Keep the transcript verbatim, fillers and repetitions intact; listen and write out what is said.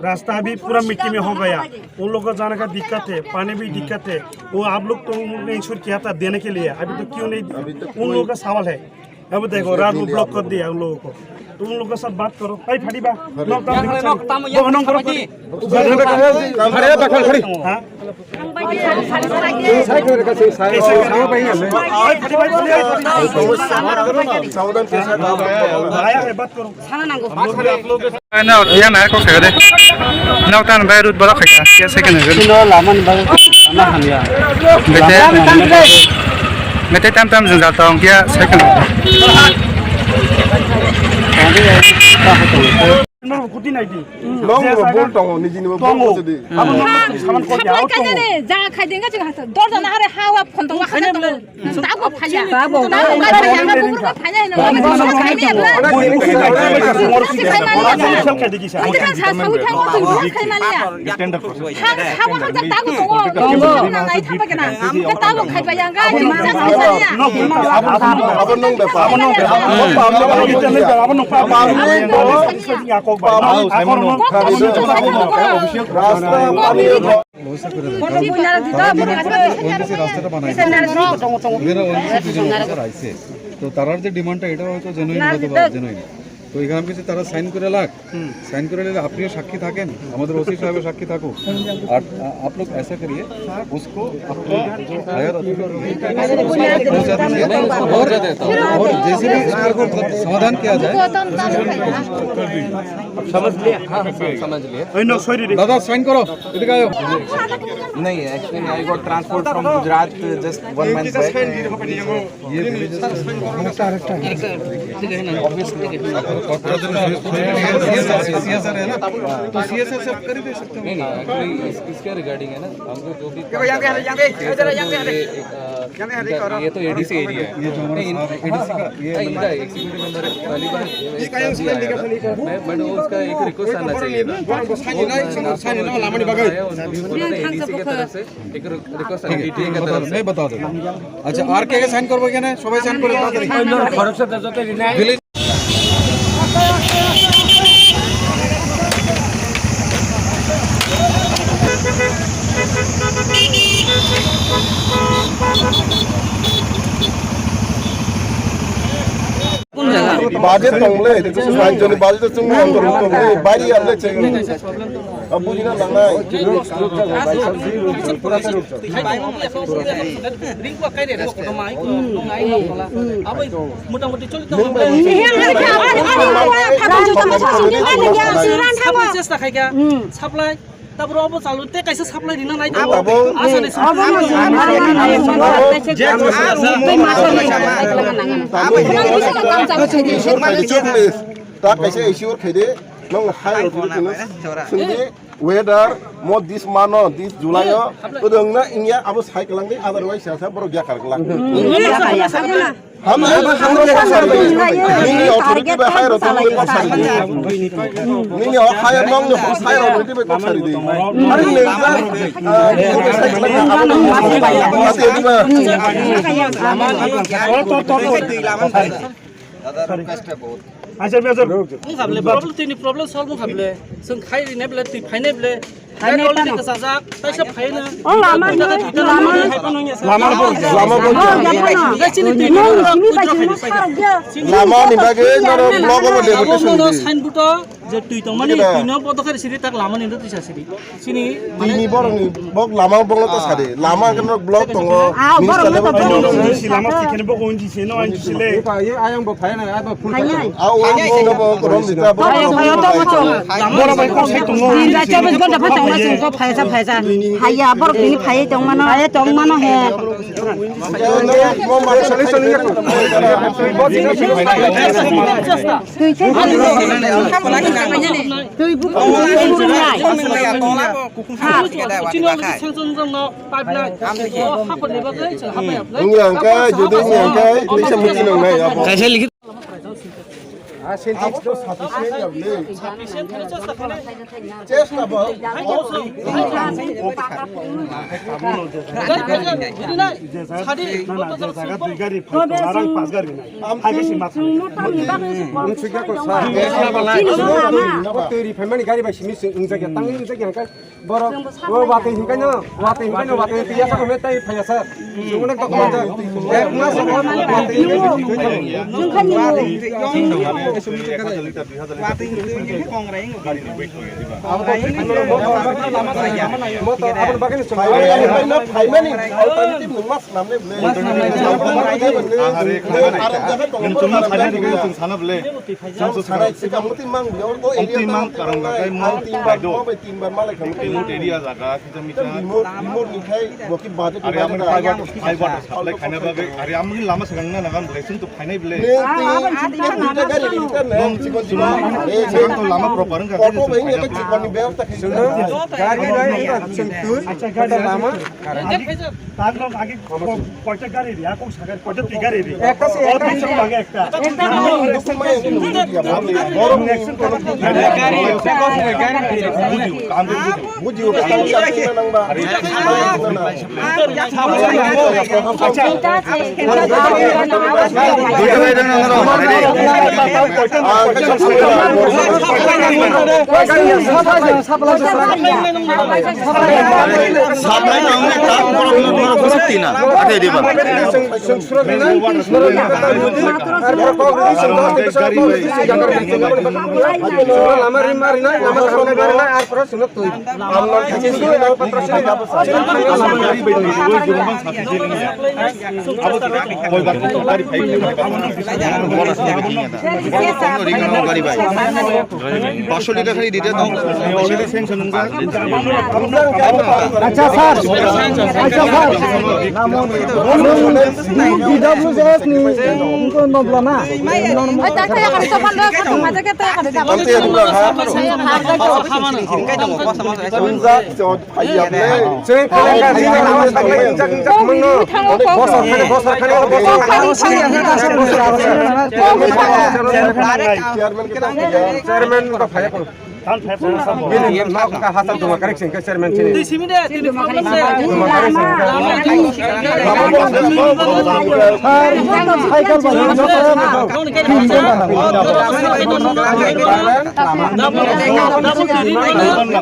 रास्ता अभी पूरा मिट्टी में हो गया, उन लोग का जाने का दिक्कत है, पानी भी दिक्कत है। वो आप लोग तो उन लोग ने इंश्योर किया था देने के लिए, अभी तो क्यों नहीं? उन लोगों का सवाल है। अब देखो, रात में ब्लॉक कर दिया उन लोगों को, तो उन लोगों के साथ बात करो। भाई, फटी बा, नॉकडाउन दिखा, नॉकडाउन करो, फटी। खड़े, खड़े, खड़े। हाँ? भाई, फटी बा, फटी बा। आया है, बात करो। Iya, na kok kaya de. Nok tan bai rut balok kaya, kaya second. Sino laman bai, lama hamya. Bete, bete tam tam jeng jatong kaya second. Kuti nai di. Nong bol tongo, niji ni bol tongo. Abo nong saman ko ya, tongo. Jaga khai denga jaga dorja na hare hawa phon tongo, hawa tongo. Tabuk phaiya. Tabuk phaiya. Tabuk phaiya. Tabuk phaiya. Tabuk phaiya. ONGC রাস্তাটা বানাইছে। এখানে ওএনজিসি দুজন অফিসার আইছে। তো তারার যে ডিমান্ডটা, এটা হয়তো জেনুইন, হয়তো বা জেনুইন। তো এখানে কিছু তারা সাইন করে লাগ, সাইন করে নিলে আপনিও সাক্ষী থাকেন, আমাদের ওসি সাহেবও সাক্ষী থাকুক। আর, আ, आप लोग ऐसा करिए, उसको अपने जो हायर अथॉरिटी है, पहुंचा दीजिए। और, और जैसे भी इसका समाधान किया जाए। समझ लिया? हाँ, हाँ, समझ लिया। দাদা, সাইন করো, এদিকে আয়। नहीं, actually, I got transferred from Gujarat just one month back. ये विलेज। सीएसआर है ना, तो सीएसआर से आप कर ही दे सकते हो। नहीं, नहीं, actually, इस, इसके रिगार्डिंग है ना, हमको जो भी ये, ये, ये, ये, ये तो एडीसी एरिया है। ये जो हमारा नहीं, साहब है, एडीसी का, ये नहीं, इनका एग्जीक्यूटिव मेंबर है, पहली बार ये काम भी आया था। मैं, बट वो उसका एक रिक्वेस्ट आना चाहिए था। वो, मैं, आपको बताया, उन्होंने बोला था एडीसी की तरफ से एक रि-, रिक्वेस्ट आना, पीटीए की तरफ से। मैं बता देता हूँ। আচ্ছা, আর কে কে সাইন করবো এখানে? সবাই সাইন করে দাও। ভিলেজ। কোন জায়গা? বাজেট tongle, রাজ্যনি বাজেট chung অন্তর্ভুক্ত tongle, বাইরে আনলে check. Buji na nangnai. Ringkua kai re, rok kotorma, ai ko, nong ai ko, bola. Abo motamoti choli tong. Supply chesta khai kha. Supply. Tabro abo chalu te kaisa supply rina nai. Abo. Asa ni supply. Ta kaisa issue khaide. Nong hai rok sungdi. Weather mo this month o, this July o, kwdwng na wngya abo sai kwlangdi, otherwise sa sa borok yakar kwlak. Hamya, hamya, hamya, hamya. Nini authority bai higher authority bai kwsari di. Nini o higher nong ni host higher authority bai kwsari di. Ari nini, ah, nini bai sai kwlangdi abo nini bai kwsari di. Tor, tor, tor, tor. Acha, acha. Wng kha ble, problem, tini problem solve wng kha ble. Chwng khai ri nai ble, twi phai nai ble. Phai nai tamo. Already kwchajak, taisa phai no. O lama ni, lama ni. Lama bo, lama bo. Hai chini twi no, no, simi bai simi sarok ya. Lama ni bagwi noro block o deputation di. Signboard o je twi tongmani, twi no bodo khe siri tak lama ni no tisa siri. Sini, tini borokni bok lama bongno ta sadi. Lama hwnkhe norok block tongo. Ah, minister borok level no tongo. Lama sikhe bok unji se no anji sile. Ayang bok phai na, ai bok phun phai na. Ah, o bok no bok rom dita bok. Phai, phai, to mo. Borok bai kok sai tongo. Din da chobis ghonta phai tongo, sing ko phai sa, phai sa. Phai ya, borok tini phai tongmano. Phai tongmano he. Mo ma sali sali ya. Twi khe twi bukung nai. Chini sanction jang no pipeline. O hapor ni bagwi chwng hapai hapai. Wngya hwnkhe, jodi wngya hwnkhe, twi sa muchung nang nai abo. Kaisa likhi. Ah, scientist to sufficient ya, le. Sufficient kheno chesta kheno. Chesta bo. Sadi, na, na, je jaga dui gari, phai, larang pas gari nai. Hai besi mat. Ang sugya ko sa. Tini jona na. O teri phaimani gari bai simi se, wng jakya, tang wng jakya hangka. Borok, o watwi hinkaino, watwi hinkaino, watwi hinkaino, yasa kome tai phaiya sir. Chwng onek document jak. Ek mas o watwi hinkaino. Abo to motor, motor, aboni bagwi no chwng. Phaimani, phaimani, alternative nung mas namle bwle. Mas namle. Nung chwng mas phaimani, chwng sana bwle. Chwng sana, chwng sana. Ang tin bar, mo bai tin bar malai khamu tin. Remote area jaga, kita mita. Remote, remote ni khai, bo ki budget. Are amni fiber, fiber supply khaina bagwi, are amni lama segang na nagan bwlai, chwng to phainai bwlai. Nung tin, tin, tin, tin gari ni kan na. Nung chikon chikon. Eh, segang to lama proper wngkha. Auto bai ni chikon ni byabostha khai. Gari bai ni chwng tu, lama. Acha, gari. Lama. Tar log age ko-, koita gari ri, ako sagar koita twi gari ri. Ekta se, ekta se. Log ekta. Ekta gari. Borok ni action kono gari, gari, gari. Buji o kata nang ba. Acha. Duita bai dong nang ro. Supply nang ne tak borok no borok no sukti na. Ate diba. Pasho liter khali dite to. Acha sir, acha sir, B W J S ni ingkon bobla na. Oi, tak tak, kami sopan dulu, kami macam kita, kami dapat. Kami yang dulu, ha? Unjak, jod, phaiya, ble. Chwng khalenga, chwng khalenga, chwng khalenga, chwng khalenga. Bosor khani, bosor khani, bosor khani. Chairman kita phaiya. Chairman kita phaiya. Bini nok ka hasa duma karik sing ka chairman chini. Duma karik sing ka. Cycle ba.